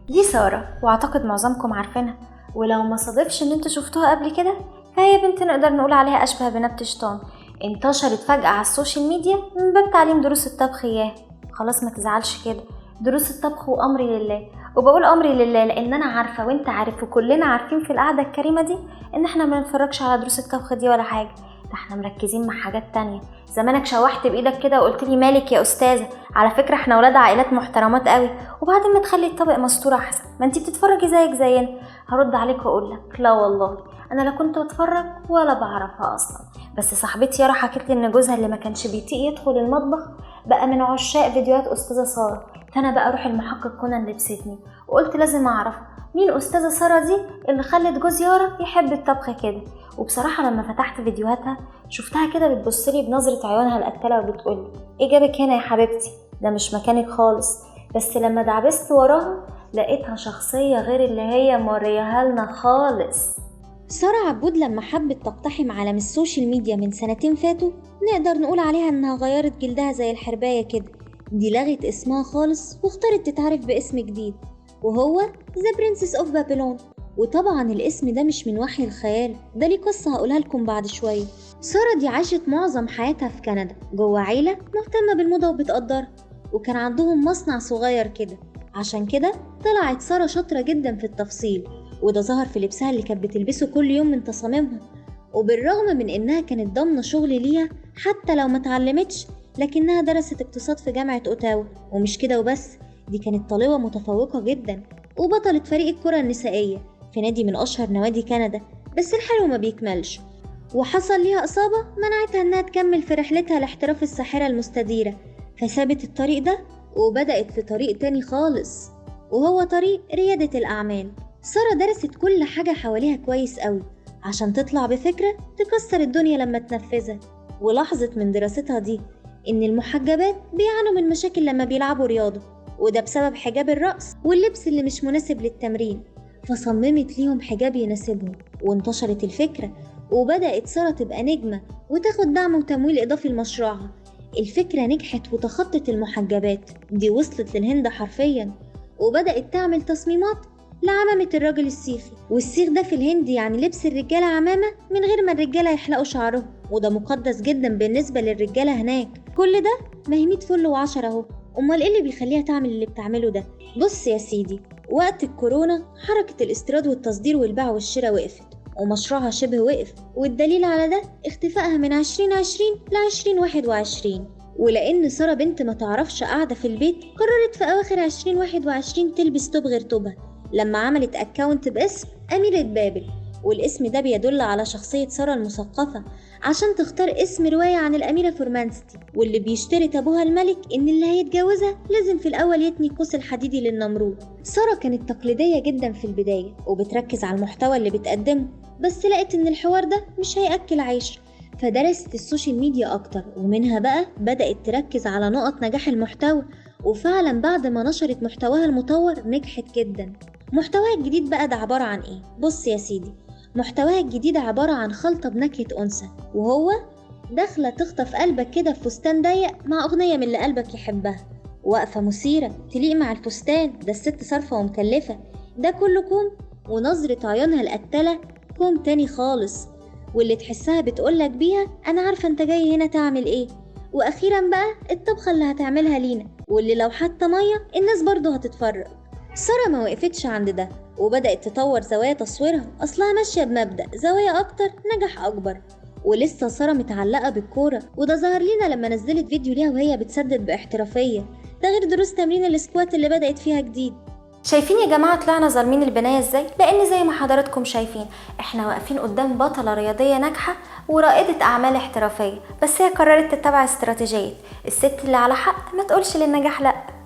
دي سارة، واعتقد معظمكم عارفينها، ولو ما صادفش ان انتوا شفتوها قبل كده فهي بنت نقدر نقول عليها اشبه بنبت شيطان، انتشرت فجأة على ال social media من باب تعليم دروس الطبخ اياها. خلاص ما تزعلش كده، دروس الطبخ وامري لله، وبقول امري لله لان انا عارفه وانت عارف وكلنا عارفين في القعدة الكريمة دي ان احنا ما بنتفرجش على دروس الطبخ دي ولا حاجة، ده احنا مركزين مع حاجات تانية. زمانك شوحت بايدك كده وقلت لي مالك يا استاذه، على فكرة احنا ولاد عائلات محترمات قوي، وبعدين ما تخلي الطبق مستور احسن، ما انتي بتتفرجي زيك زينا. هرد عليك واقول لك لا والله انا لا كنت بتفرج ولا بعرفها اصلا، بس صاحبتي يارا حكت لي ان جوزها اللي ما كانش بيطيق يدخل المطبخ بقى من عشاق فيديوهات استاذه ساره، فانا بقى اروح المحقق كونان لبستني وقلت لازم اعرف مين استاذه ساره دي اللي خلت جوز يارا يحب الطبخ كده. وبصراحة لما فتحت فيديوهاتها شفتها كده بتبصلي بنظره عيونها القتاله وبتقولي ايه جابك هنا يا حبيبتي، ده مش مكانك خالص. بس لما دعبست وراها لقيتها شخصية غير اللي هي موريها لنا خالص. سارة عبود لما حبت تقتحم عالم ال social media من سنتين فاتوا نقدر نقول عليها انها غيرت جلدها زي الحرباية كده، دي لغت اسمها خالص واختارت تتعرف باسم جديد وهو The Princess of Babylon. وطبعا الاسم ده مش من وحي الخيال، ده ليه قصة هقولها لكم بعد شوية. سارة دي عاشت معظم حياتها في كندا جوه عيلة مهتمة بالموضة وبتقدرها، وكان عندهم مصنع صغير كده، عشان كده طلعت سارة شاطرة جدا في التفصيل، وده ظهر في لبسها اللي كانت بتلبسه كل يوم من تصاميمها. وبالرغم من انها كانت ضامنة شغل ليها حتى لو ما اتعلمتش، لكنها درست اقتصاد في جامعة اوتاوا. ومش كده وبس، دي كانت طالبة متفوقة جدا وبطلة فريق الكرة النسائية في نادي من اشهر نوادي كندا، بس الحلو ما بيكملش، وحصل ليها اصابة منعتها انها تكمل في رحلتها لاحتراف الساحرة المستديرة، فسابت الطريق ده وبدأت في طريق تاني خالص وهو طريق ريادة الأعمال. سارة درست كل حاجة حواليها كويس قوي عشان تطلع بفكرة تكسر الدنيا لما تنفذها، ولاحظت من دراستها دي إن المحجبات بيعانوا من مشاكل لما بيلعبوا رياضة، وده بسبب حجاب الرأس واللبس اللي مش مناسب للتمرين، فصممت ليهم حجاب يناسبهم، وانتشرت الفكرة وبدأت سارة تبقى نجمة وتاخد دعم وتمويل إضافي لمشروعها. الفكرة نجحت وتخطت المحجبات، دي وصلت للهند حرفيا، وبدأت تعمل تصميمات لعمامة الراجل السيخي، والسيخ ده في الهند يعني لبس الرجالة عمامة من غير ما الرجالة يحلقوا شعرهم، وده مقدس جدا بالنسبة للرجالة هناك. كل ده ما هي 100 فل و10 اهو، امال ايه اللي بيخليها تعمل اللي بتعمله ده؟ بص يا سيدي، وقت الكورونا حركة الاستيراد والتصدير والبيع والشراء وقفت، ومشروعها شبه وقف، والدليل على ده اختفائها من 2020 ل 2021. ولأن سارة بنت ما تعرفش قاعدة في البيت، قررت في أواخر 2021 تلبس توب غير توبها لما عملت account باسم أميرة بابل، والاسم ده بيدل على شخصية سارة المثقفة، عشان تختار اسم رواية عن الأميرة فورمانستي، واللي بيشترط أبوها الملك إن اللي هيتجوزها لازم في الأول يتني القوس الحديدي للنمرود. سارة كانت تقليدية جدا في البداية وبتركز على المحتوى اللي بتقدمه، بس لقت إن الحوار ده مش هيأكل عيش، فدرست ال social media أكتر، ومنها بقى بدأت تركز على نقط نجاح المحتوى، وفعلا بعد ما نشرت محتواها المطور نجحت جدا. محتواها الجديد بقى ده عبارة عن إيه؟ بص يا سيدي، محتواها الجديد عبارة عن خلطة بنكهة أنثى، وهو داخلة تخطف قلبك كده في فستان ضيق مع أغنية من اللي قلبك يحبها، وقفة مثيرة تليق مع الفستان ده، الست صارفة ومكلفة، ده كله كوم، ونظرة عيونها القتلة كوم تاني خالص، واللي تحسها بتقولك بيها أنا عارفة أنت جاي هنا تعمل إيه. وأخيرا بقى الطبخة اللي هتعملها لينا، واللي لو حتى مية الناس برضه هتتفرج. سارة ما وقفتش عند ده وبدأت تطور زوايا تصويرها، أصلها ماشية بمبدأ زوايا أكتر نجاح أكبر. ولسه سارة متعلقة بالكورة، وده ظهر لنا لما نزلت فيديو ليها وهي بتسدد باحترافية، ده غير دروس تمرين ال squat اللي بدأت فيها جديد. شايفين يا جماعة طلعنا ظالمين البناية ازاي؟ لأن زي ما حضراتكم شايفين احنا واقفين قدام بطلة رياضية ناجحة ورائدة أعمال احترافية، بس هي قررت تتبع استراتيجية الست اللي على حق ما تقولش للنجاح لأ.